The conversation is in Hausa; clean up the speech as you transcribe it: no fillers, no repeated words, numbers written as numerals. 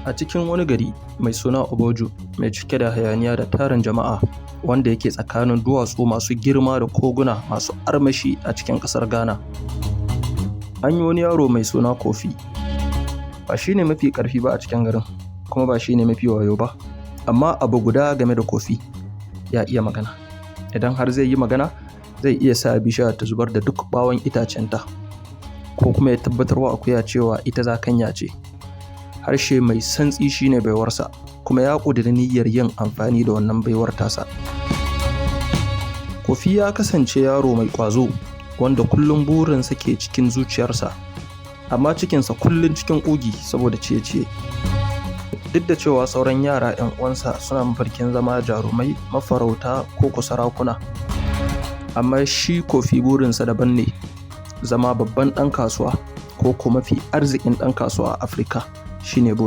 A cikin wani gari mai suna Oboju, mai cike da hayaniya da tarin jama'a, wanda yake tsakanin duwatsu masu girma da koguna masu armashi a cikin ƙasar Ghana, an yi wani yaro mai suna Kofi. Ba shi ne mafi ƙarfi ba a cikin garin, kuma ba shi ne mafi wayo ba, amma abu guda game da Kofi: ya iya magana. Idan har zai yi magana, zai iya sa bishiya ta zubar da duk ɓawon itacenta, ko kuma ya tabbatar wa akuya cewa ita zakanya ce. Harshe mai santsi shi ne baiwarsa, kuma ya ƙudiri niyyar yin amfani da wannan baiwar tasa. Kofi ya kasance yaro mai ƙwazo, wanda kullum burinsa ke cikin zuciyarsa, amma cikinsa kullum cikin ƙugi saboda ciye-ciye. Duk da cewa sauran yara 'yan uwansa suna mafarkin zama jarumai, mafarauta ko ko sarakuna, amma shi Kofi burinsa daban ne: zama babban ɗan kasuwa ko ko mafi arzikin ɗan kasuwa a Afirka shi ne burinsa.